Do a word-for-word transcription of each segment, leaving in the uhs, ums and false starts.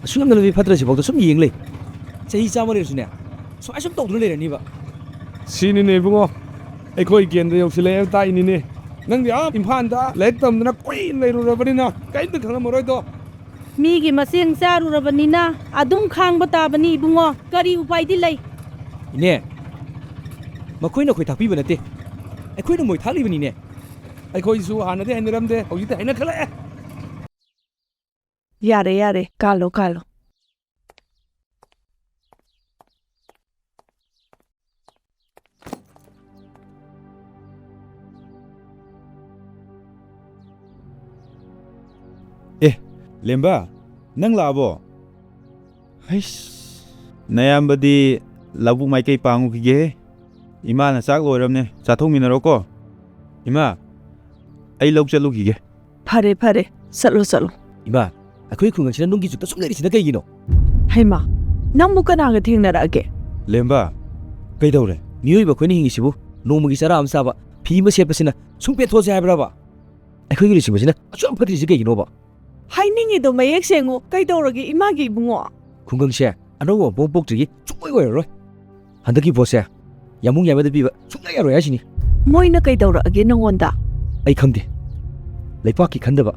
ꯑꯁꯨꯛ ꯌꯥꯝꯅ ꯂꯝꯕꯤ ꯐꯠꯇ꯭ꯔꯁꯤꯐꯥꯎꯗ ꯁꯨꯝ ꯌꯦꯡ ꯂꯩ꯫ ꯆꯍꯤ ꯆꯥꯝꯃ ꯂꯩꯔꯁꯨꯅꯦ, ꯁꯨꯃꯥꯏ ꯁꯨꯝ ꯇꯧꯗꯨꯅ ꯂꯩꯔꯅꯤꯕ꯫ ꯁꯤꯅꯤꯅꯦ ꯏꯕꯨꯡꯉꯣ, ꯑꯩꯈꯣꯏ ꯀꯦꯟꯗ꯭ꯔ ꯌꯧꯁꯤꯜꯂꯛꯑꯦ ꯇꯥꯛꯏꯅꯤꯅꯦ꯫ ꯅꯪꯗꯤ ꯑꯥ ꯏꯝꯐꯥꯜꯗ ꯂꯥꯏꯔꯤꯛ ꯇꯝꯗꯅ ꯀꯨꯏꯅ ꯂꯩꯔꯨꯔꯕꯅꯤꯅ ꯀꯔꯤꯝꯇ ꯈꯪꯂꯝꯃꯔꯣꯏꯗꯣ꯫ ꯃꯤꯒꯤ ꯃꯆꯦꯡ ꯆꯥꯔꯨꯔꯕꯅꯤꯅ ꯑꯗꯨꯝ ꯈꯥꯡꯕ ꯇꯥꯕꯅꯤ ꯏꯕꯨꯡꯉꯣ, ꯀꯔꯤ ꯎꯄꯥꯏꯗꯤ ꯂꯩ? ꯏꯅꯦ, ꯃꯈꯣꯏꯅ ꯑꯩꯈꯣꯏ ꯊꯥꯛꯄꯤꯕ ꯅꯠꯇꯦ, ꯑꯩꯈꯣꯏꯅ ꯃꯣꯏ ꯊꯥꯛꯂꯤꯕꯅꯤꯅꯦ꯫ ꯑꯩꯈꯣꯏꯁꯨ ꯍꯥꯟꯅꯗꯤ ꯍꯩꯅꯔꯝꯗꯦ, ꯍꯧꯖꯤꯛꯇꯤ ꯍꯩꯅꯈꯠꯂꯛꯑꯦ꯫ ꯌꯥꯔꯦ, ꯌꯥꯔꯦ, ꯀꯥꯜꯂꯣ, ꯀꯥꯜꯂꯣ꯫ ꯑꯦ, ꯂꯦꯝꯕ, ꯅꯪ ꯂꯥꯛꯑꯕꯣ? ꯍꯩꯁ, ꯅꯌꯥꯝꯕꯗꯤ ꯂꯧꯕꯨꯛ ꯃꯥꯏꯀꯩ ꯄꯥꯡꯉꯨꯈꯤꯒꯦ꯫ ꯏꯃꯥꯅ ꯆꯥꯛ ꯂꯣꯏꯔꯕꯅꯦ, ꯆꯥꯊꯣꯛꯃꯤꯟꯅꯔꯣꯀꯣ꯫ ꯏꯃꯥ, ꯑꯩ ꯂꯧ ꯆꯠꯂꯨꯈꯤꯒꯦ꯫ ꯐꯔꯦ, ꯐꯔꯦ, ꯆꯠꯂꯣ, ꯆꯠꯂꯣ꯫ ꯏꯃꯥ, ꯑꯩꯈꯣꯏ ꯈꯨꯡꯒꯪꯁꯤꯅ ꯅꯨꯡꯒꯤ ꯆꯨꯞꯇ ꯁꯨꯝ ꯂꯩꯔꯤꯁꯤꯅ ꯀꯩꯒꯤꯅꯣ? ꯍꯩꯃꯥ, ꯅꯪꯕꯨ ꯀꯅꯥꯒ ꯊꯦꯡꯅꯔꯛꯑꯒꯦ? ꯂꯦꯝꯕ, ꯀꯩꯗꯧꯔꯦ? ꯃꯤꯑꯣꯏꯕ ꯑꯩꯈꯣꯏꯅ ꯍꯤꯡꯉꯤꯁꯤꯕꯨ ꯅꯣꯡꯃꯒꯤ ꯆꯔꯥ ꯑꯃ ꯆꯥꯕ, ꯐꯤ ꯑꯃ ꯁꯦꯠꯄꯁꯤꯅ ꯁꯨꯝ ꯄꯦꯟꯊꯣꯛꯑꯁꯦ ꯍꯥꯏꯕ꯭ꯔꯕ? ꯑꯩꯈꯣꯏꯒꯤ ꯂꯨꯆꯤꯡꯕꯁꯤꯅ ꯑꯁꯨꯛ ꯌꯥꯝ ꯐꯠꯇ꯭ꯔꯤꯁꯤ ꯀꯩꯒꯤꯅꯣꯕ? ꯍꯥꯏꯅꯤꯡꯉꯤꯗꯣ ꯃꯌꯦꯛ ꯁꯦꯡꯉꯨ, ꯀꯩꯗꯧꯔꯒꯦ ꯏꯃꯥꯒꯤ ꯏꯕꯨꯡꯉꯣ? ꯈꯨꯡꯒꯪꯁꯦ ꯑꯅꯧꯕ ꯃꯄꯣꯛ ꯄꯣꯛꯇ꯭ꯔꯤꯒꯤ ꯁꯨꯡꯑꯣꯏ ꯑꯣꯏꯔꯔꯣꯏ꯫ ꯍꯟꯗꯛꯀꯤ ꯚꯣꯠꯁꯦ ꯌꯥꯝꯕꯨꯡ ꯌꯥꯏꯃꯗ ꯄꯤꯕ ꯁꯨꯡꯌꯥ ꯌꯥꯔꯣꯏ ꯍꯥꯏꯁꯤꯅꯤ꯫ ꯃꯣꯏꯅ ꯀꯩꯗꯧꯔꯛꯑꯒꯦ ꯅꯪꯉꯣꯟꯗ? ꯑꯩ ꯈꯪꯗꯦ꯫ ꯂꯩꯄꯥꯛꯀꯤ ꯈꯟꯗꯕ,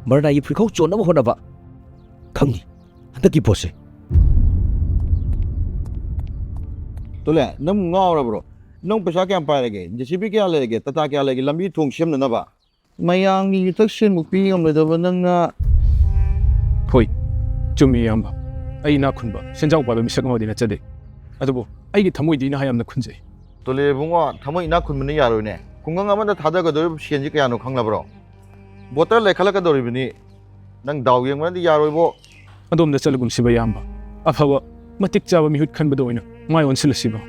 ꯃꯔꯅꯥꯏꯒꯤ ꯐꯨꯔꯤꯈꯥꯎ ꯆꯣꯟꯅꯕ ꯍꯣꯠꯅꯕ꯫ ꯈꯪꯅꯤ ꯍꯟꯗꯛꯀꯤ ꯚꯣꯠꯁꯦ꯫ ꯇꯣꯂꯦ, ꯅꯪ ꯉꯥꯎꯔꯕ꯭ꯔꯣ? ꯅꯪ ꯄꯩꯁꯥ ꯀꯌꯥꯝ ꯄꯥꯏꯔꯒꯦ? ꯖꯦ ꯁꯤ ꯕꯤ ꯀꯌꯥ ꯂꯩꯔꯒꯦ? ꯇꯥꯇꯥ ꯀꯌꯥ ꯂꯩꯒꯦ? ꯂꯝꯕꯤ ꯊꯣꯡ ꯁꯦꯝꯅꯅꯕ? ꯃꯌꯥꯝꯒꯤ ꯌꯨꯊꯛ ꯁꯦꯟꯕꯨ ꯄꯤ ꯉꯝꯂꯣꯏꯗꯕ ꯅꯪꯅ꯫ ꯍꯣꯏ, ꯆꯨꯝꯃꯤ ꯏꯌꯥꯝꯕ꯫ ꯑꯩ ꯏꯅꯥꯛ ꯈꯨꯟꯕ, ꯁꯦꯟꯖꯥꯎ ꯄꯥꯏꯕ ꯃꯤꯁꯛ ꯑꯃꯗꯤ ꯅꯠꯆꯗꯦ꯫ ꯑꯗꯨꯕꯨ ꯑꯩꯒꯤ ꯊꯃꯣꯏꯗꯤ ꯏꯅꯥꯛ ꯌꯥꯝꯅ ꯈꯨꯟꯖꯩ꯫ ꯇꯣꯂꯦ ꯏꯕꯨꯡꯉꯣ, ꯊꯃꯣꯏ ꯏꯅꯥꯛ ꯈꯨꯟꯕꯅ ꯌꯥꯔꯣꯏꯅꯦ꯫ ꯈꯨꯡꯒꯪ ꯑꯃꯗ ꯊꯥꯗꯒꯗꯧꯔꯤꯕ ꯁꯦꯟꯁꯤ ꯀꯌꯥꯅꯣ ꯈꯪꯂꯕ꯭ꯔꯣ? ꯚꯣꯇꯔ ꯂꯩꯈꯠꯂꯛꯀꯗꯧꯔꯤꯕꯅꯤ꯫ ꯅꯪ ꯗꯥꯎ ꯌꯦꯡꯕꯅꯗꯤ ꯌꯥꯔꯣꯏꯕꯣ꯫ ꯑꯗꯣꯝꯗ ꯆꯠꯂꯒꯨꯝꯁꯤꯕ ꯏꯌꯥꯝꯕ꯫ ꯑꯐꯕ, ꯃꯇꯤꯛ ꯆꯥꯕ ꯃꯤꯍꯨꯠ ꯈꯟꯕꯗ ꯑꯣꯏꯅ ꯃꯥꯏ ꯑꯣꯟꯁꯤꯜꯂꯁꯤꯕ꯫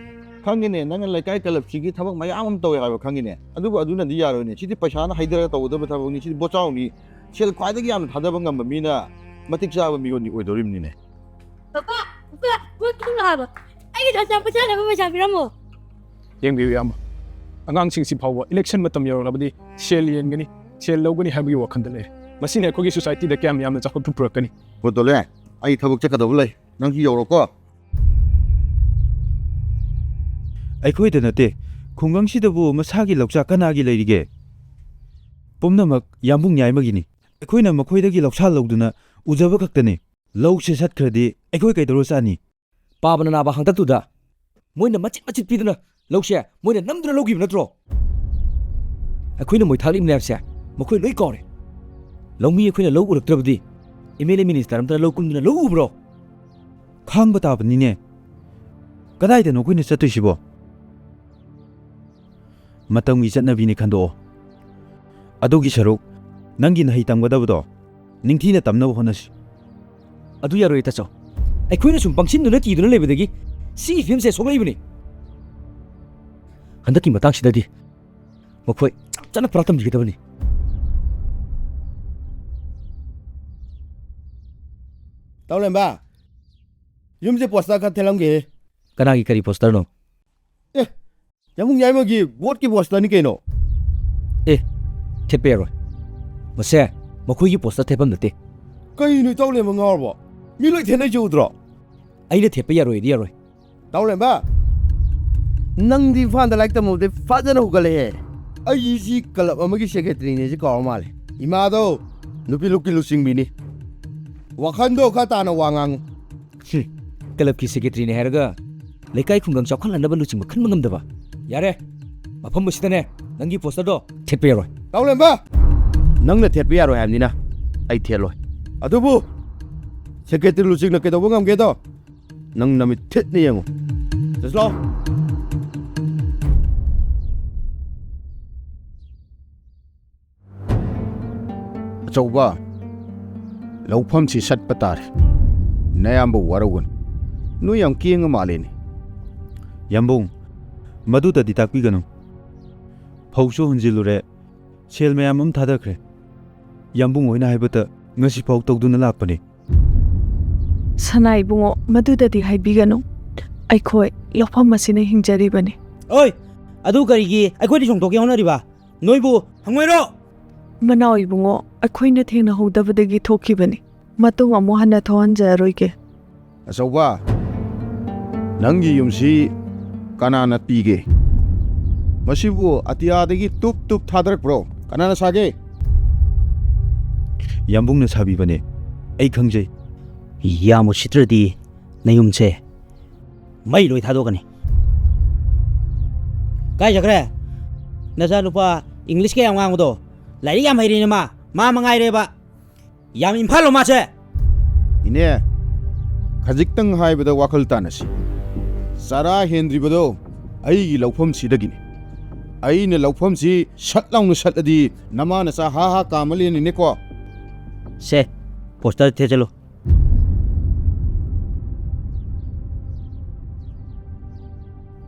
ꯈꯪꯉꯤꯅꯦ, ꯅꯪꯅ ꯂꯩꯀꯥꯏ ꯀ꯭ꯂꯕꯁꯤꯒꯤ ꯊꯕꯛ ꯃꯌꯥꯝ ꯑꯃ ꯇꯧꯋꯦ ꯍꯥꯏꯕ ꯈꯪꯉꯤꯅꯦ꯫ ꯑꯗꯨꯕꯨ ꯑꯗꯨꯅꯗꯤ ꯌꯥꯔꯣꯏꯅꯦ꯫ ꯁꯤꯗꯤ ꯄꯩꯁꯥꯅ ꯍꯩꯊꯔꯒ ꯇꯧꯒꯗꯕ ꯊꯕꯛꯅꯤ꯫ ꯁꯤꯗꯤ ꯕꯣꯆꯥꯎꯅꯤ꯫ ꯁꯦꯜ ꯈ꯭ꯋꯥꯏꯗꯒꯤ ꯌꯥꯝꯅ ꯊꯥꯗꯕ ꯉꯝꯕ ꯃꯤꯅ ꯃꯇꯤꯛ ꯆꯥꯕ ꯃꯤꯑꯣꯏꯅꯤ ꯑꯣꯏꯗꯧꯔꯤꯕꯅꯤꯅꯦ꯫ ꯄꯄꯥ, ꯄꯄꯥ, ꯄꯣꯠ ꯈꯤꯇꯪ ꯂꯥꯛꯑꯕ꯫ ꯑꯩꯒꯤ ꯆꯥꯛ ꯆꯥꯕ ꯆꯥꯅꯕ ꯄꯩꯁꯥ ꯄꯤꯔꯝꯃꯣ꯫ ꯌꯦꯡꯕꯤꯌꯨ ꯏꯌꯥꯝꯕ, ꯑꯉꯥꯡꯁꯤꯡꯁꯤ ꯐꯥꯎꯕ ꯏꯂꯦꯛꯁꯟ ꯃꯇꯝ ꯌꯧꯔꯛꯂꯕꯗꯤ ꯁꯦꯜ ꯌꯦꯟꯒꯅꯤ, ꯁꯦꯜ ꯂꯧꯒꯅꯤ ꯍꯥꯏꯕꯒꯤ ꯋꯥꯈꯜꯗ ꯂꯩꯔꯦ꯫ ꯃꯁꯤꯅ ꯑꯩꯈꯣꯏꯒꯤ ꯁꯣꯁꯥꯏꯇꯤꯗ ꯀꯌꯥꯝ ꯌꯥꯝꯅ ꯆꯥꯎꯈꯠꯄ ꯄꯨꯔꯛꯀꯅꯤ? ꯍꯣ ꯇꯣꯂꯦ, ꯑꯩ ꯊꯕꯛ ꯆꯠꯀꯗꯕ ꯂꯩ, ꯅꯪꯁꯨ ꯌꯧꯔꯣꯀꯣ꯫ ꯑꯩꯈꯣꯏꯗ ꯅꯠꯇꯦ, ꯈꯨꯡꯒꯪꯁꯤꯗꯕꯨ ꯃꯁꯥꯒꯤ ꯂꯧꯆꯥꯛ ꯀꯅꯥꯒꯤ ꯂꯩꯔꯤꯒꯦ? ꯄꯨꯝꯅꯃꯛ ꯌꯥꯝꯕꯨꯡ ꯌꯥꯏꯃꯒꯤꯅꯤ꯫ ꯑꯩꯈꯣꯏꯅ ꯃꯈꯣꯏꯗꯒꯤ ꯂꯧꯁꯥ ꯂꯧꯗꯨꯅ ꯎꯖꯕ ꯈꯛꯇꯅꯤ꯫ ꯂꯧꯁꯦ ꯁꯠꯈ꯭ꯔꯗꯤ ꯑꯩꯈꯣꯏ ꯀꯩꯗꯧꯔ ꯆꯥꯅꯤ? ꯄꯥꯕꯅ ꯅꯥꯕ ꯍꯥꯡꯇꯛꯇꯨꯗ ꯃꯣꯏꯅ ꯃꯆꯤꯠ ꯃꯆꯤꯠ ꯄꯤꯗꯨꯅ ꯂꯧꯁꯦ ꯃꯣꯏꯅ ꯅꯝꯗꯨꯅ ꯂꯧꯈꯤꯕ ꯅꯠꯇ꯭ꯔꯣ? ꯑꯩꯈꯣꯏꯅ ꯃꯣꯏ ꯊꯥꯛꯂꯤꯕꯅꯦ ꯍꯥꯏꯕꯁꯦ ꯃꯈꯣꯏ ꯂꯣꯏ ꯀꯥꯎꯔꯦ꯫ ꯂꯧꯃꯤ ꯑꯩꯈꯣꯏꯅ ꯂꯧ ꯎꯔꯛꯇ꯭ꯔꯕꯗꯤ ꯑꯦꯝ ꯑꯦꯜ ꯑꯦ ꯃꯤꯅꯤꯁꯇꯔ ꯑꯃꯇꯅ ꯂꯧ ꯀꯨꯝꯗꯨꯅ ꯂꯧ ꯎꯕ꯭ꯔꯣ? ꯈꯥꯡꯕ ꯇꯥꯕꯅꯤꯅꯦ꯫ ꯀꯗꯥꯏꯗꯅꯣ ꯑꯩꯈꯣꯏꯅ ꯆꯠꯇꯣꯏꯁꯤꯕꯣ? ꯃꯇꯝꯒꯤ ꯆꯠꯅꯕꯤꯅꯤ ꯈꯟꯗꯣꯛꯑꯣ꯫ ꯑꯗꯨꯒꯤ ꯁꯔꯨꯛ ꯅꯪꯒꯤ ꯅꯍꯩ ꯇꯝꯒꯗꯕꯗꯣ ꯅꯤꯡꯊꯤꯅ ꯇꯝꯅꯕ ꯍꯣꯠꯅꯁꯤ꯫ ꯑꯗꯨ ꯌꯥꯔꯣꯏ, ꯇꯥꯆꯧ꯫ ꯑꯩꯈꯣꯏꯅ ꯁꯨꯝ ꯄꯪꯁꯤꯟꯗꯨꯅ ꯀꯤꯗꯨꯅ ꯂꯩꯕꯗꯒꯤ ꯁꯤꯒꯤ ꯐꯤꯕꯝꯁꯦ ꯁꯣꯛꯂꯛꯏꯕꯅꯤ꯫ ꯍꯟꯗꯛꯀꯤ ꯃꯇꯥꯡꯁꯤꯗꯗꯤ ꯃꯈꯣꯏ ꯆꯞ ꯆꯥꯅ ꯄꯨꯔꯥ ꯇꯝꯕꯤꯒꯗꯕꯅꯤ꯫ ꯇꯥꯎꯂꯦꯝꯕ, ꯌꯨꯝꯁꯦ ꯄꯣꯁꯇꯔ ꯈꯔ ꯊꯦꯠꯂꯝꯒꯦ꯫ ꯀꯅꯥꯒꯤ ꯀꯔꯤ ꯄꯣꯁꯇꯔꯅꯣ? ꯑꯦ, ꯌꯥꯝꯕꯨꯡ ꯌꯥꯏꯃꯒꯤ ꯚꯣꯠꯀꯤ ꯄꯣꯁꯇꯔꯅꯤ ꯀꯩꯅꯣ꯫ ꯑꯦ, ꯊꯦꯠꯄ ꯌꯥꯔꯣꯏ꯫ ꯃꯁꯦ ꯃꯈꯣꯏꯒꯤ ꯄꯣꯁꯇꯔ ꯊꯦꯠꯐꯝ ꯅꯠꯇꯦ꯫ ꯀꯩꯅꯣ ꯏꯇꯥꯎ ꯂꯦꯝꯕ ꯉꯥꯎꯔꯕꯣ? ꯃꯤ ꯂꯣꯏ ꯊꯦꯠꯅꯩꯁꯦ ꯎꯗ꯭ꯔꯣ? ꯑꯩꯅ ꯊꯦꯠꯄ ꯌꯥꯔꯣꯏꯗꯤ ꯌꯥꯔꯣꯏ꯫ ꯏꯇꯥꯎ ꯂꯦꯝꯕ, ꯅꯪꯗꯤ ꯏꯝꯐꯥꯜꯗ ꯂꯥꯏꯔꯤꯛ ꯇꯝꯃꯨꯕꯗꯩ ꯐꯖꯅ ꯍꯧꯒꯠꯂꯛꯑꯦ꯫ ꯑꯩꯁꯤ ꯀꯂꯕ ꯑꯃꯒꯤ ꯁꯦꯀ꯭ꯔꯦꯇꯔꯤꯅꯦꯁꯦ ꯀꯥꯎꯔ ꯃꯥꯜꯂꯦ꯫ ꯏꯃꯥꯗꯣ ꯅꯨꯄꯤ ꯂꯨꯞꯀꯤ ꯂꯨꯆꯤꯡꯕꯤꯅꯤ꯫ ꯋꯥꯈꯟꯗꯣ ꯈꯔ ꯇꯥꯅ ꯋꯥ ꯉꯥꯡꯉꯨ꯫ ꯍꯨꯝ, ꯀꯂꯕꯀꯤ ꯁꯦꯀ꯭ꯔꯦꯇꯔꯤꯅꯦ ꯍꯥꯏꯔꯒ ꯂꯩꯀꯥꯏ ꯈꯨꯡꯒꯪ ꯆꯥꯎꯈꯠꯍꯟꯅꯕ ꯂꯨꯆꯤꯡꯕ ꯈꯟꯕ ꯉꯝꯗꯕ꯫ ꯌꯥꯔꯦ, ꯃꯐꯝ ꯑꯁꯤꯗꯅꯦ ꯅꯪꯒꯤ ꯄꯣꯁꯇꯔꯗꯣ ꯊꯦꯠꯄ ꯌꯥꯔꯣꯏ꯫ ꯏꯇꯥꯎ ꯂꯦꯝꯕ! ꯅꯪꯅ ꯊꯦꯠꯄ ꯌꯥꯔꯣꯏ ꯍꯥꯏꯕꯅꯤꯅ ꯑꯩ ꯊꯦꯠꯂꯣꯏ꯫ ꯑꯗꯨꯕꯨ ꯁꯦꯀ꯭ꯔꯦꯇꯔꯤ ꯂꯨꯆꯤꯡꯅ ꯀꯩꯗꯧꯕ ꯉꯝꯒꯦꯗꯣ ꯅꯪ ꯅꯃꯤꯠ ꯊꯦꯠꯅ ꯌꯦꯡꯉꯨ꯫ ꯆꯠꯂꯣ꯫ ꯑꯆꯧꯕ, ꯂꯧꯐꯝꯁꯤ ꯆꯠꯄ ꯇꯥꯔꯦ꯫ ꯅꯌꯥꯝꯕ ꯋꯥꯔꯧꯒꯅꯨ꯫ ꯅꯣꯏ ꯌꯥꯝ ꯀꯦꯡꯉ ꯃꯥꯜꯂꯦꯅꯦ꯫ ꯌꯥꯝꯕꯨꯡ, ꯃꯗꯨꯗꯗꯤ ꯇꯥꯛꯄꯤꯒꯅꯨ꯫ ꯐꯧꯁꯨ ꯍꯨꯟꯖꯤꯜꯂꯨꯔꯦ, ꯁꯦꯜ ꯃꯌꯥꯝ ꯑꯃ ꯊꯥꯗꯈ꯭ꯔꯦ꯫ ꯌꯥꯝꯕꯨꯡ ꯍꯣꯏꯅ ꯍꯥꯏꯕꯇ ꯉꯁꯤꯐꯥꯎ ꯇꯧꯗꯨꯅ ꯂꯥꯛꯄꯅꯤ꯫ ꯁꯅꯥ ꯏꯕꯨꯡꯉꯣ, ꯃꯗꯨꯗꯗꯤ ꯍꯥꯏꯕꯤꯒꯅꯨ꯫ ꯑꯩꯈꯣꯏ ꯂꯧꯐꯝ ꯑꯁꯤꯅ ꯍꯤꯡꯖꯔꯤꯕꯅꯤ꯫ ꯑꯣꯏ, ꯑꯗꯨ ꯀꯔꯤꯒꯤ ꯑꯩꯈꯣꯏꯗ ꯆꯣꯡꯊꯣꯛꯀꯦ ꯍꯣꯠꯅꯔꯤꯕ? ꯅꯣꯏꯕꯨ ꯍꯪꯉꯣꯏꯔꯣ? ꯃꯅꯥꯎ ꯏꯕꯨꯡꯉꯣ, ꯑꯩꯈꯣꯏꯅ ꯊꯦꯡꯅꯍꯧꯗꯕꯗꯒꯤ ꯊꯣꯛꯈꯤꯕꯅꯤ꯫ ꯃꯇꯨꯡ ꯑꯃꯨꯛ ꯍꯟꯅ ꯊꯣꯛꯍꯟꯖꯔꯔꯣꯏꯒꯦ꯫ ꯑꯆꯧꯕ, ꯅꯪꯒꯤ ꯌꯨꯝꯁꯤ ꯀꯅꯥꯅ ꯄꯤꯒꯦ? ꯃꯁꯤꯕꯨ ꯑꯇꯤꯌꯥꯗꯒꯤ ꯇꯨꯞ ꯇꯨꯞ ꯊꯥꯗꯔꯛꯄ꯭ꯔꯣ? ꯀꯅꯥꯅ ꯁꯥꯒꯦ? ꯌꯥꯝꯕꯨꯡꯅ ꯁꯥꯕꯤꯕꯅꯦ꯫ ꯑꯩ ꯈꯪꯖꯩ꯫ ꯌꯥꯝ ꯎꯁꯤꯠꯇ꯭ꯔꯗꯤ ꯅꯌꯨꯝꯁꯦ ꯃꯩ ꯂꯣꯏ ꯊꯥꯗꯣꯛꯀꯅꯤ꯫ ꯀꯥꯏ ꯆꯠꯈ꯭ꯔꯦ? ꯅꯆꯥꯅꯨꯄꯥ English ꯀ ꯌꯥꯝ ꯉꯥꯡꯕꯗꯣ? ꯂꯥꯏꯔꯤꯛ ꯌꯥꯝ ꯍꯩꯔꯦꯅꯦ ꯃꯥ꯫ ꯃꯥ ꯃꯉꯥꯏꯔꯦꯕ꯫ ꯌꯥꯝ ꯏꯝꯐꯥꯜꯂꯣ ꯃꯥꯁꯦ? ꯏꯅꯦ, ꯈꯖꯤꯛꯇꯪ ꯍꯥꯏꯕꯗ ꯋꯥꯈꯜ ꯇꯥꯅꯁꯤ꯫ ꯆꯔꯥ ꯍꯦꯟꯗ꯭ꯔꯤꯕꯗꯣ ꯑꯩꯒꯤ ꯂꯧꯐꯝꯁꯤꯗꯒꯤꯅꯤ꯫ ꯑꯩꯅ ꯂꯧꯐꯝꯁꯤ ꯁꯠ ꯂꯥꯎꯅ ꯁꯠꯂꯗꯤ ꯅꯃꯥ ꯅꯆꯥ ꯍꯥ ꯍꯥ ꯀꯥꯝꯃ ꯂꯦꯟꯅꯤꯅꯦꯀꯣ꯫ ꯁꯦ, poster ꯊꯦꯠꯆꯜꯂꯨ꯫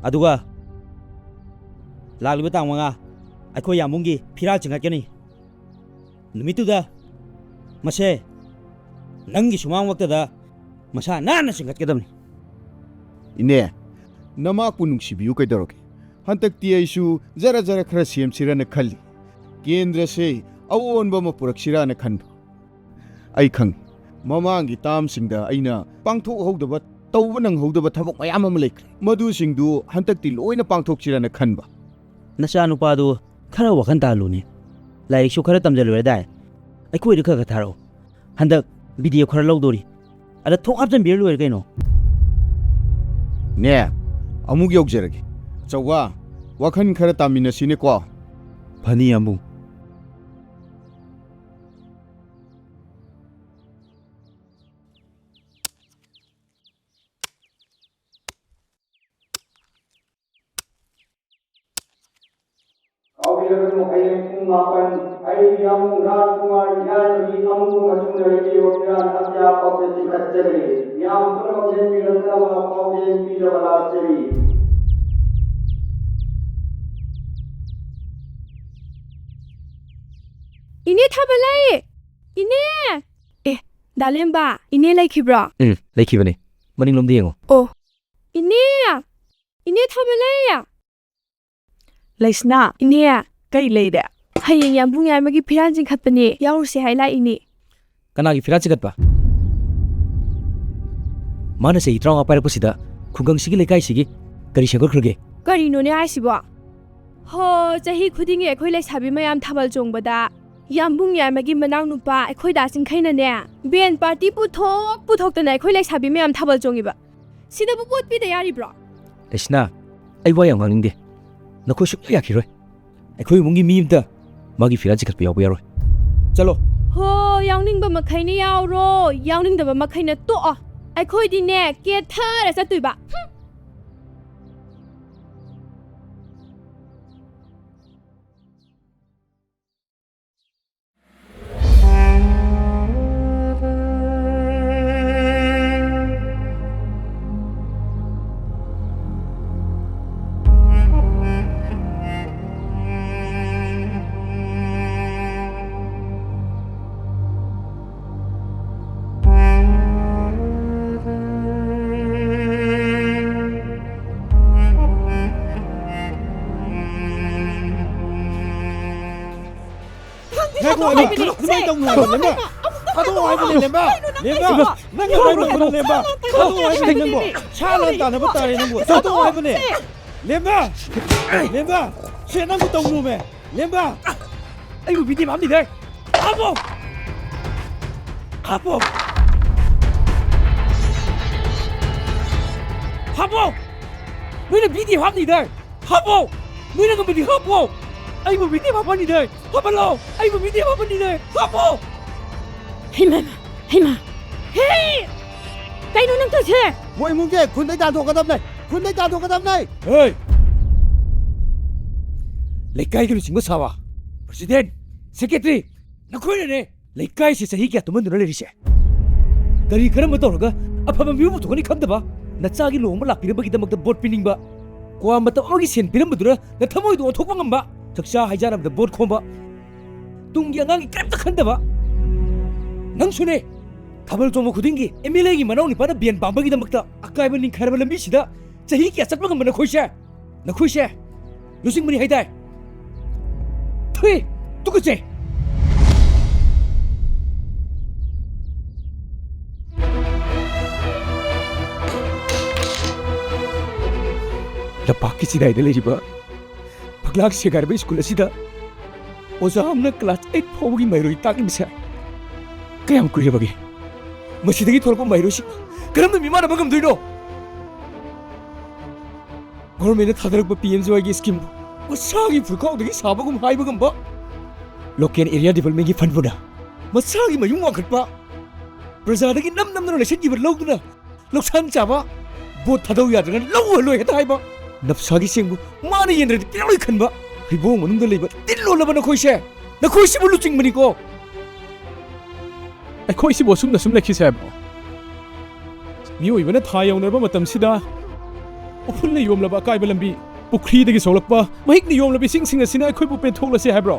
ꯑꯗꯨꯒ ꯂꯥꯛꯂꯤꯕ ꯇꯥꯡ ꯃꯉꯥ ꯑꯩꯈꯣꯏ ꯌꯥꯝꯕꯨꯡꯒꯤ ꯐꯤꯔꯥꯜ ꯆꯤꯡꯈꯠꯀꯅꯤ꯫ ꯅꯨꯃꯤꯠꯇꯨꯗ ꯃꯁꯦ ꯅꯪꯒꯤ ꯁꯨꯃꯥꯡꯃꯛꯇꯗ ꯃꯁꯥ ꯅꯥꯟꯅ ꯆꯤꯡꯈꯠꯀꯗꯕꯅꯤ꯫ ꯏꯅꯦ, ꯅꯃꯥꯛꯄꯨ ꯅꯨꯡꯁꯤꯕꯤꯌꯨ ꯀꯩꯗꯧꯔꯒꯦ? ꯍꯟꯗꯛꯇꯤ ꯑꯩꯁꯨ ꯖꯔ ꯖꯔ ꯈꯔ ꯁꯦꯝꯁꯤꯔꯅ ꯈꯜꯂꯤ꯫ ꯀꯦꯟꯗ꯭ꯔꯁꯦ ꯑꯑꯣꯟꯕ ꯑꯃ ꯄꯨꯔꯛꯁꯤꯔꯅ ꯈꯟꯕ꯫ ꯑꯩ ꯈꯪꯉꯤ, ꯃꯃꯥꯡꯒꯤ ꯇꯥꯝꯁꯤꯡꯗ ꯑꯩꯅ ꯄꯥꯡꯊꯣꯛꯍꯧꯗꯕ, ꯇꯧꯕ ꯅꯪꯍꯧꯗꯕ ꯊꯕꯛ ꯃꯌꯥꯝ ꯑꯃ ꯂꯩꯈ꯭ꯔꯦ꯫ ꯃꯗꯨꯁꯤꯡꯗꯨ ꯍꯟꯗꯛꯇꯤ ꯂꯣꯏꯅ ꯄꯥꯡꯊꯣꯛꯁꯤꯔꯅ ꯈꯟꯕ꯫ ꯅꯆꯥꯅꯨꯄꯥꯗꯨ ꯈꯔ ꯋꯥꯈꯜ ꯇꯥꯍꯜꯂꯨꯅꯦ꯫ ꯂꯥꯏꯔꯤꯛꯁꯨ ꯈꯔ ꯇꯝꯖꯜꯂꯨꯔꯗꯥꯏ꯫ ꯑꯩꯈꯣꯏꯗ ꯈꯔ ꯈꯔ ꯊꯥꯔꯛꯑꯣ꯫ ꯍꯟꯗꯛ video ꯈꯔ ꯂꯧꯗꯣꯔꯤ꯫ ꯑꯗ ꯊꯣꯛ ꯍꯥꯞꯆꯤꯟꯕꯤꯔ ꯂꯣꯏꯔꯦ ꯀꯩꯅꯣ꯫ ꯅꯦ, ꯑꯃꯨꯛ ꯌꯧꯖꯔꯒꯦ꯫ ꯑꯆꯧꯕ, ꯋꯥꯈꯜ ꯈꯔ ꯇꯥꯃꯤꯟꯅꯁꯤꯅꯦꯀꯣ꯫ ꯐꯅꯤ, ꯌꯥꯝꯕꯨꯡ꯫ ꯀꯥꯎꯕꯤꯔꯒꯅꯨ, ꯍꯌꯦꯡ ꯄꯨꯡ ꯃꯥꯄꯟ ꯑꯩ ꯌꯥꯝꯕꯨꯡ ꯔꯥꯖꯀꯨꯃꯥꯔ ꯌꯥꯏꯃꯒꯤ ꯑꯃꯨꯕ ꯃꯆꯨꯅ ꯂꯩꯇꯦꯡꯕ ꯐꯤꯔꯥꯟ ꯍꯠꯌꯥ ꯄꯥꯎꯖꯦꯜ ꯆꯤꯡꯈꯠꯆꯔꯤ꯫ ꯃꯤꯌꯥꯝ ꯄꯨꯝꯅꯃꯛ ꯌꯦꯡꯕꯤꯔꯛꯅꯕ ꯄꯥꯎꯖꯦꯜ ꯄꯤꯖꯕ ꯂꯥꯛꯆꯔꯤ꯫ ꯏꯅꯦ ꯊꯥꯕꯂꯩ! ꯏꯅꯦ! ꯑꯦ, ꯗꯥꯂꯦꯝꯕ, ꯏꯅꯦ ꯂꯩꯈꯤꯕ꯭ꯔꯣ? ꯎꯝ, ꯂꯩꯈꯤꯕꯅꯦ꯫ ꯃꯅꯤꯡꯂꯣꯝꯗ ꯌꯦꯡꯉꯣ꯫ ꯑꯣ, ꯏꯅꯦ! ꯏꯅꯦ ꯊꯥꯕꯂꯩ! ꯂꯩꯁꯅꯥ, ꯏꯅꯦ! ꯀꯩ ꯂꯩꯔꯦ? ꯍꯌꯦꯡ ꯌꯥꯝꯕꯨꯡ ꯌꯥꯏꯃꯒꯤ ꯐꯤꯔꯥꯟ ꯆꯤꯡꯈꯠꯄꯅꯦ, ꯌꯥꯎꯔꯨꯁꯦ ꯍꯥꯏ ꯂꯥꯛꯏꯅꯦ꯫ ꯀꯅꯥꯒꯤ ꯐꯤꯔꯥꯟ ꯆꯤꯡꯈꯠꯄ? ꯃꯥꯅ ꯆꯍꯤ ꯇꯔꯥꯃꯉꯥ ꯄꯥꯏꯔꯛꯄꯁꯤꯗ ꯈꯨꯡꯒꯪꯁꯤꯒꯤ, ꯂꯩꯀꯥꯏꯁꯤꯒꯤ ꯀꯔꯤ ꯁꯦꯝꯒꯠꯈ꯭ꯔꯒꯦ? ꯀꯔꯤꯅꯣꯅꯦ ꯍꯥꯏꯁꯤꯕꯣ? ꯍꯣ, ꯆꯍꯤ ꯈꯨꯗꯤꯡꯒꯤ ꯑꯩꯈꯣꯏ ꯂꯩꯁꯥꯕꯤ ꯃꯌꯥꯝ ꯊꯥꯕꯜ ꯆꯣꯡꯕꯗ ꯌꯥꯝꯕꯨꯡ ꯌꯥꯏꯃꯒꯤ ꯃꯅꯥꯎꯅꯨꯄꯥ ꯑꯩꯈꯣꯏ ꯗꯥ ꯆꯤꯡꯈꯩꯅꯅꯦ, ꯕꯦꯟ ꯄꯥꯔꯇꯤ ꯄꯨꯊꯣꯛ ꯄꯨꯊꯣꯛꯇꯅ ꯑꯩꯈꯣꯏ ꯂꯩꯁꯥꯕꯤ ꯃꯌꯥꯝ ꯊꯥꯕꯜ ꯆꯣꯡꯉꯤꯕ꯫ ꯁꯤꯗꯕꯨ ꯚꯣꯠ ꯄꯤꯗ ꯌꯥꯔꯤꯕ꯭ꯔꯣ? ꯂꯩꯁꯅꯥ, ꯑꯩ ꯋꯥ ꯌꯥꯝ ꯉꯥꯡꯅꯤꯡꯗꯦ꯫ ꯅꯈꯣꯏ ꯁꯨꯛꯌꯥ ꯌꯥꯈꯤꯔꯣꯏ꯫ ꯑꯩꯈꯣꯏ ꯏꯃꯨꯡꯒꯤ ꯃꯤ ꯑꯃꯇ ꯃꯥꯒꯤ ꯐꯤꯔꯥꯜ ꯆꯤꯡꯈꯠꯄ ꯌꯥꯎꯕ ꯌꯥꯔꯣꯏ꯫ ꯆꯠꯂꯣ꯫ ꯍꯣ, ꯌꯥꯎꯅꯤꯡꯕ ꯃꯈꯩꯅ ꯌꯥꯎꯔꯣ, ꯌꯥꯎꯅꯤꯡꯗꯕ ꯃꯈꯩꯅ ꯇꯣꯛꯑꯣ꯫ ꯑꯩꯈꯣꯏꯗꯤꯅꯦ, ꯀꯦꯊꯔ ꯆꯠꯇꯣꯏꯕ꯫ ꯍꯨꯝ꯫ ꯉꯥꯏꯈꯣ, ꯂꯦꯝꯕ, ꯀꯩꯅꯣ, ꯀꯩꯅꯣ, ꯀꯃꯥꯏꯅ ꯇꯧꯅꯣ ꯍꯥꯏꯕ, ꯂꯦꯝꯕ? ꯊꯥꯗꯣꯛꯑꯣ ꯍꯥꯏꯕꯅꯦ, ꯂꯦꯝꯕ꯫ ꯂꯦꯝꯕ, ꯅꯪ ꯀꯃꯥꯏꯅ ꯇꯧꯅꯣ, ꯂꯦꯝꯕ? ꯊꯥꯗꯣꯛꯑꯣ ꯍꯥꯏꯕꯅꯦ, ꯅꯪꯕꯣ꯫ ꯁꯥ ꯂꯥꯟ ꯇꯥꯟꯅꯕ ꯇꯥꯔꯦ, ꯅꯪꯕꯨ꯫ ꯊꯥꯗꯣꯛꯑꯣ ꯍꯥꯏꯕꯅꯦ꯫ ꯂꯦꯝꯕ! ꯂꯦꯝꯕ! ꯁꯦ, ꯅꯪꯕꯨ ꯇꯧꯅꯣꯃꯦ꯫ ꯂꯦꯝꯕ! ꯑꯩꯕꯨ ꯚꯤ ꯗꯤ ꯑꯦꯐ ꯍꯥꯞꯅꯤꯗꯥꯏ? ꯍꯥꯞꯄꯣ! ꯍꯥꯞꯄꯣ! ꯍꯥꯞꯄꯣ! ꯅꯣꯏꯅ ꯚꯤ ꯗꯤ ꯑꯦꯐ ꯍꯥꯞꯅꯤꯗꯥꯏ? ꯍꯥꯞꯄꯣ! ꯅꯣꯏꯅ ꯉꯝꯃꯗꯤ ꯍꯥꯞꯄꯣ! ꯑꯩꯕꯨ ꯚꯤ ꯗꯤ ꯑꯦꯐ ꯍꯥꯞꯍꯟꯅꯤꯗꯥꯏ? ꯍꯥꯞꯍꯜꯂꯣ! ꯑꯩꯕꯨ ꯚꯤ ꯗꯤ ꯑꯦꯐ ꯍꯥꯞꯍꯟꯅꯤꯗꯥꯏ? ꯍꯥꯞꯄꯣ! ꯍꯩꯃꯥ! ꯍꯩꯃꯥ! ꯍꯦ! ꯀꯩꯅꯣ ꯅꯪ ꯇꯧꯁꯦ? ꯃꯣꯏ ꯏꯃꯨꯡꯁꯦ ꯈꯨꯟꯗꯩ ꯇꯥꯟꯊꯣꯛꯀꯗꯕꯅꯦ! ꯈꯨꯟꯗꯩ ꯇꯥꯟꯊꯣꯛꯀꯗꯕꯅꯦ! ꯍꯦ! ꯂꯩꯀꯥꯏꯒꯤ ꯂꯨꯆꯤꯡꯕ ꯁꯥꯕ, ꯄ꯭ꯔꯁꯤꯗꯦꯟ, ꯁꯦꯀ꯭ꯔꯦꯇꯔꯤ, ꯅꯈꯣꯏꯅꯅꯦ ꯂꯩꯀꯥꯏꯁꯤ ꯆꯍꯤ ꯀꯌꯥ ꯇꯨꯝꯍꯟꯗꯨꯅ ꯂꯩꯔꯤꯁꯦ? ꯀꯔꯤ ꯀꯔꯝꯕ ꯇꯧꯔꯒ ꯑꯐꯕ ꯃꯤꯑꯣꯏ ꯄꯨꯊꯣꯛꯀꯅꯤ ꯈꯪꯗꯕ, ꯅꯆꯥꯒꯤ ꯂꯨꯍꯣꯡꯕ ꯂꯥꯛꯄꯤꯅꯕꯒꯤꯗꯃꯛꯇ ꯚꯣꯠ ꯄꯤꯅꯤꯡꯕ, ꯀ꯭ꯋꯥ ꯃꯇꯝ ꯑꯃꯒꯤ ꯁꯦꯟ ꯄꯤꯔꯝꯕꯗꯨꯅ ꯅꯊꯃꯣꯏꯗꯣ ꯑꯣꯟꯊꯣꯛꯄ ꯉꯝꯕ, ꯆꯥꯛꯆꯥ ꯍꯩꯖꯥꯟꯅꯕꯗ ꯚꯣꯠ ꯈꯣꯝꯕ, ꯇꯨꯡꯒꯤ ꯑꯉꯥꯡꯒꯤ ꯀꯔꯤꯝꯇ ꯈꯟꯗꯕ꯫ ꯅꯪꯁꯨꯅꯦ, ꯊꯥꯕꯜ ꯆꯣꯡꯕ ꯈꯨꯗꯤꯡꯒꯤ ꯑꯦꯝ ꯑꯦꯜ ꯑꯦꯒꯤ ꯃꯅꯥꯎ ꯅꯤꯄꯥꯅ ꯕꯦꯟ ꯄꯥꯝꯕꯒꯤꯗꯃꯛꯇ ꯑꯀꯥꯏꯕ ꯅꯤꯡꯈꯥꯏꯔꯕ ꯂꯝꯕꯤꯁꯤꯗ ꯆꯍꯤ ꯀꯌꯥ ꯆꯠꯄ ꯉꯝꯕ ꯅꯈꯣꯏꯁꯦ? ꯅꯈꯣꯏꯁꯦ ꯂꯨꯆꯤꯡꯕꯅꯤ ꯍꯥꯏꯗꯥꯏ? ꯊꯨꯏ! ꯇꯨꯀꯠꯆꯩ! ꯂꯝꯄꯥꯛꯀꯤ ꯆꯤꯗꯥꯏꯗ ꯂꯩꯔꯤꯕ ꯐꯛꯂꯥꯡ ꯁꯦꯒꯥꯏꯔꯕ ꯁ꯭ꯀꯨꯜ ꯑꯁꯤꯗ ꯑꯣꯖꯥ ꯑꯃꯅ ꯀ꯭ꯂꯥꯁ ꯑꯩꯠ ꯐꯥꯎꯕꯒꯤ ꯃꯍꯩꯔꯣꯏ ꯇꯥꯛꯂꯤꯕꯁꯦ ꯀꯌꯥꯝ ꯀꯨꯏꯔꯕꯒꯦ? ꯃꯁꯤꯗꯒꯤ ꯊꯣꯛꯂꯛꯄ ꯃꯍꯩꯔꯣꯏꯁꯤꯡ ꯀꯔꯝꯅ ꯃꯤꯃꯥꯟꯅꯕ ꯉꯝꯗꯣꯏꯅꯣ? ꯒꯣꯔꯃꯦꯟꯅ ꯊꯥꯗꯔꯛꯄ ꯄꯤ ꯑꯦꯝ ꯖꯤ ꯋꯥꯏꯒꯤ ꯁ꯭ꯀꯤꯝ ꯃꯁꯥꯒꯤ ꯐꯨꯔꯤꯈꯥꯎꯗꯒꯤ ꯁꯥꯕꯒꯨꯝ ꯍꯥꯏꯕ ꯉꯝꯕ, ꯂꯣꯀꯦꯜ ꯑꯦꯔꯤꯌꯥ ꯗꯤꯕꯂꯞꯃꯦꯟꯒꯤ ꯐꯟꯕꯨꯅ ꯃꯁꯥꯒꯤ ꯃꯌꯨꯝ ꯋꯥꯡꯈꯠꯄ, ꯄ꯭ꯔꯖꯥꯗꯒꯤ ꯅꯝ ꯅꯝꯗꯅ ꯂꯩꯁꯟꯈꯤꯕ ꯂꯧꯗꯨꯅ ꯂꯧꯁꯥꯟ ꯆꯥꯕ, ꯚꯣꯠ ꯊꯥꯗꯧ ꯌꯥꯗ꯭ꯔꯒꯅ ꯂꯧ ꯎꯍꯜꯂꯣꯏ ꯍꯦꯛꯇ ꯍꯥꯏꯕ, ꯅꯞꯁꯥꯒꯤ ꯆꯦꯡꯕꯨ ꯃꯥꯅ ꯌꯦꯟꯗ꯭ꯔꯗꯤ ꯄꯤꯔꯛꯂꯣꯏ ꯈꯟꯕ, ꯍꯩꯕꯣꯡ ꯃꯅꯨꯡꯗ ꯂꯩꯕ ꯇꯤꯟ ꯂꯣꯜꯂꯕ ꯅꯈꯣꯏꯁꯦ, ꯅꯈꯣꯏꯁꯤꯕꯨ ꯂꯨꯆꯤꯡꯕꯅꯤꯀꯣ꯫ ꯑꯩꯈꯣꯏꯁꯤꯕꯨ ꯑꯁꯨꯝꯅ ꯁꯨꯝ ꯂꯩꯈꯤꯁꯦ ꯍꯥꯏꯕ꯭ꯔꯣ? ꯃꯤꯑꯣꯏꯕꯅ ꯊꯥ ꯌꯧꯅꯔꯕ ꯃꯇꯝꯁꯤꯗ ꯎꯐꯨꯜꯅ ꯌꯣꯝꯂꯕ ꯑꯀꯥꯏꯕ ꯂꯝꯕꯤ, ꯄꯨꯈ꯭ꯔꯤꯗꯒꯤ ꯁꯣꯛꯂꯛꯄ ꯃꯍꯤꯛꯅ ꯌꯣꯝꯂꯕ ꯏꯁꯤꯡꯁꯤꯡ ꯑꯁꯤꯅ ꯑꯩꯈꯣꯏꯕꯨ ꯄꯦꯟꯊꯣꯛꯂꯁꯦ ꯍꯥꯏꯕ꯭ꯔꯣ?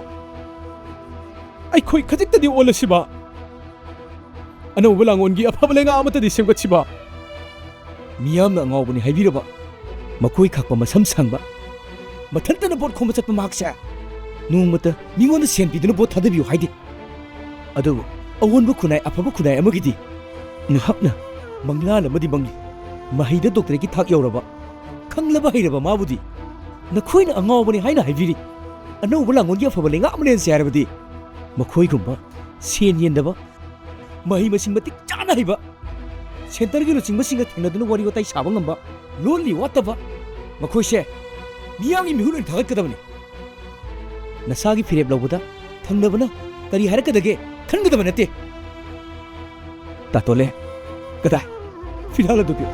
ꯑꯩꯈꯣꯏ ꯈꯖꯤꯛꯇꯗꯤ ꯑꯣꯜꯂꯁꯤꯕ꯫ ꯑꯅꯧꯕ ꯂꯥꯡꯑꯣꯟꯒꯤ ꯑꯐꯕ ꯂꯩꯉꯥꯛ ꯑꯃꯠꯇꯗꯤ ꯁꯦꯝꯒꯠꯁꯤꯕ꯫ ꯃꯤꯌꯥꯝꯅ ꯑꯉꯥꯎꯕꯅꯤ ꯍꯥꯏꯕꯤꯔꯕ ꯃꯈꯣꯏ ꯈꯥꯛꯄ ꯃꯁꯝ ꯁꯥꯡꯕ, ꯃꯊꯟꯇꯅ ꯚꯣꯠ ꯈꯣꯝꯕ ꯆꯠꯄ ꯃꯍꯥꯛꯁꯦ ꯅꯣꯡꯃꯇ ꯃꯤꯉꯣꯟꯗ ꯁꯦꯟ ꯄꯤꯗꯨꯅ ꯚꯣꯠ ꯊꯥꯗꯕꯤꯌꯨ ꯍꯥꯏꯗꯦ꯫ ꯑꯗꯨꯕꯨ ꯑꯑꯣꯟꯕ ꯈꯨꯟꯅꯥꯏ, ꯑꯐꯕ ꯈꯨꯟꯅꯥꯏ ꯑꯃꯒꯤꯗꯤ ꯅꯍꯥꯛꯅ ꯃꯪꯂꯥꯟ ꯑꯃꯗꯤ ꯃꯪꯂꯤ꯫ ꯃꯍꯩꯗ ꯗꯣꯛꯇꯔꯦꯠꯀꯤ ꯊꯥꯛ ꯌꯧꯔꯕ, ꯈꯪꯂꯕ ꯍꯩꯔꯕ ꯃꯥꯕꯨꯗꯤ ꯅꯈꯣꯏꯅ ꯑꯉꯥꯎꯕꯅꯤ ꯍꯥꯏꯅ ꯍꯥꯏꯕꯤꯔꯤ꯫ ꯑꯅꯧꯕ ꯂꯥꯡꯑꯣꯟꯒꯤ ꯑꯐꯕ ꯂꯩꯉꯥꯛ ꯑꯃ ꯂꯦꯟꯁꯦ ꯍꯥꯏꯔꯕꯗꯤ ꯃꯈꯣꯏꯒꯨꯝꯕ ꯁꯦꯟ ꯌꯦꯟꯗꯕ, ꯃꯍꯩ ꯃꯁꯤꯡ ꯃꯇꯤꯛ ꯆꯥꯅ ꯍꯩꯕ, ꯁꯦꯟꯇꯔꯒꯤ ꯂꯨꯆꯤꯡꯕꯁꯤꯡꯒ ꯊꯦꯡꯅꯗꯨꯅ ꯋꯥꯔꯤ ꯋꯥꯇꯥꯏ ꯁꯥꯕ ꯉꯝꯕ, ꯂꯣꯜ ꯂꯤ ꯋꯥꯠꯇꯕ ꯃꯈꯣꯏꯁꯦ ꯃꯤꯌꯥꯝꯒꯤ ꯃꯤꯍꯨꯠ ꯑꯣꯏꯅ ꯊꯥꯒꯠꯀꯗꯕꯅꯤ꯫ ꯅꯁꯥꯒꯤ ꯐꯤꯔꯦꯞ ꯂꯧꯕꯗ ꯊꯪꯅꯕꯅ ꯀꯔꯤ ꯍꯥꯏꯔꯛꯀꯗꯒꯦ ꯈꯟꯒꯗꯕ ꯅꯠꯇꯦ꯫ ꯇꯥꯇꯣꯂꯦ, ꯀꯗꯥꯏ? ꯐꯤꯔꯥꯜ ꯑꯗꯨꯗꯤ?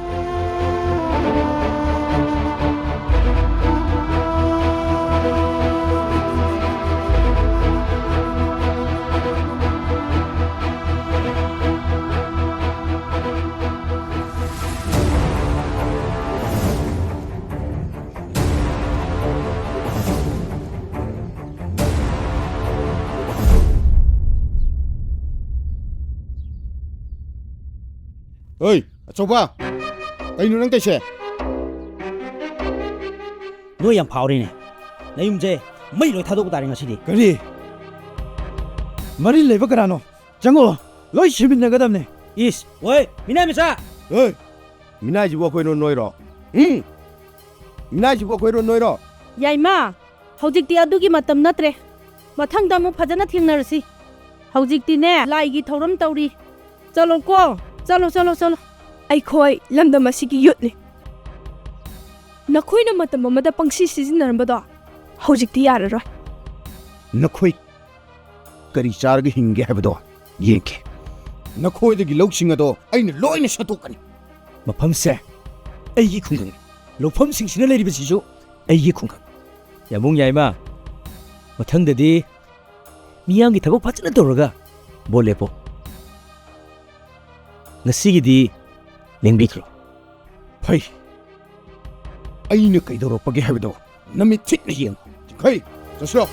ꯑꯣꯏ, ꯑꯆꯧꯕ! ꯀꯩꯅꯣ ꯅꯪ ꯇꯧꯏꯁꯦ? ꯅꯣꯏ ꯌꯥꯝ ꯐꯥꯎꯔꯦꯅꯦ꯫ ꯅꯌꯨꯝꯁꯦ ꯃꯩ ꯂꯣꯏ ꯊꯥꯗꯣꯛꯄ ꯇꯥꯔꯦ ꯉꯁꯤꯗꯤ꯫ ꯀꯔꯤ? ꯃꯔꯤ ꯂꯩꯕ ꯀꯅꯥꯅꯣ? ꯆꯪꯉꯛꯑꯣ, ꯂꯣꯏ ꯁꯤꯃꯤꯟꯅꯒꯗꯕꯅꯦ꯫ ꯏꯁ, ꯑꯣꯏ, ꯃꯤꯅꯥꯏ ꯃꯆꯥ! ꯑꯣꯏ, ꯃꯤꯅꯥꯏꯁꯤꯕꯨ ꯑꯩꯈꯣꯏꯔꯣ ꯅꯣꯏꯔꯣ? ꯎꯝ? ꯃꯤꯅꯥꯏꯁꯤꯕꯨ ꯑꯩꯈꯣꯏꯔꯣ ꯅꯣꯏꯔꯣ? ꯌꯥꯏꯃ, ꯍꯧꯖꯤꯛꯇꯤ ꯑꯗꯨꯒꯤ ꯃꯇꯝ ꯅꯠꯇ꯭ꯔꯦ꯫ ꯃꯊꯪꯗ ꯑꯃꯨꯛ ꯐꯖꯅ ꯊꯦꯡꯅꯔꯁꯤ꯫ ꯍꯧꯖꯤꯛꯇꯤꯅꯦ, ꯂꯥꯏꯒꯤ ꯊꯧꯔꯝ ꯇꯧꯔꯤ꯫ ꯆꯠꯂꯣꯀꯣ꯫ ꯆꯠꯂꯣ, ꯆꯠꯂꯣ, ꯆꯠꯂꯣ꯫ ꯑꯩꯈꯣꯏ ꯂꯝꯗꯝ ꯑꯁꯤꯒꯤ ꯌꯨꯠꯅꯤ꯫ ꯅꯈꯣꯏꯅ ꯃꯇꯝ ꯑꯃꯗ ꯄꯪꯁꯤ ꯁꯤꯖꯤꯟꯅꯔꯝꯕꯗꯣ ꯍꯧꯖꯤꯛꯇꯤ ꯌꯥꯔꯔꯣꯏ꯫ ꯅꯈꯣꯏ ꯀꯔꯤ ꯆꯥꯔꯒ ꯍꯤꯡꯒꯦ ꯍꯥꯏꯕꯗꯣ ꯌꯦꯡꯒꯦ꯫ ꯅꯈꯣꯏꯗꯒꯤ ꯂꯧꯁꯤꯡ ꯑꯗꯣ ꯑꯩꯅ ꯂꯣꯏꯅ ꯁꯠꯇꯣꯛꯀꯅꯤ꯫ ꯃꯐꯝꯁꯦ ꯑꯩꯒꯤ ꯈꯨꯡꯒꯪꯅꯤ꯫ ꯂꯧꯐꯝꯁꯤꯡꯁꯤꯅ ꯂꯩꯔꯤꯕꯁꯤꯁꯨ ꯑꯩꯒꯤ ꯈꯨꯡꯒꯪ꯫ ꯌꯥꯕꯨꯡ ꯌꯥꯏꯃ, ꯃꯊꯪꯗꯗꯤ ꯃꯤꯌꯥꯝꯒꯤ ꯊꯕꯛ ꯐꯖꯅ ꯇꯧꯔꯒ ꯚꯣꯠ ꯂꯦꯞꯄꯣ꯫ ꯉꯁꯤꯒꯤꯗꯤ ꯂꯦꯡꯕꯤꯈ꯭ꯔꯣ꯫ ꯐꯩ꯫ ꯑꯩꯅ ꯀꯩꯗꯧꯔꯛꯄꯒꯦ ꯍꯥꯏꯕꯗꯣ ꯅꯃꯤꯠ ꯊꯤꯠꯅ ꯌꯦꯡꯉꯨ꯫ ꯆꯤꯡꯈꯩ, ꯆꯠꯁꯤꯔꯣ?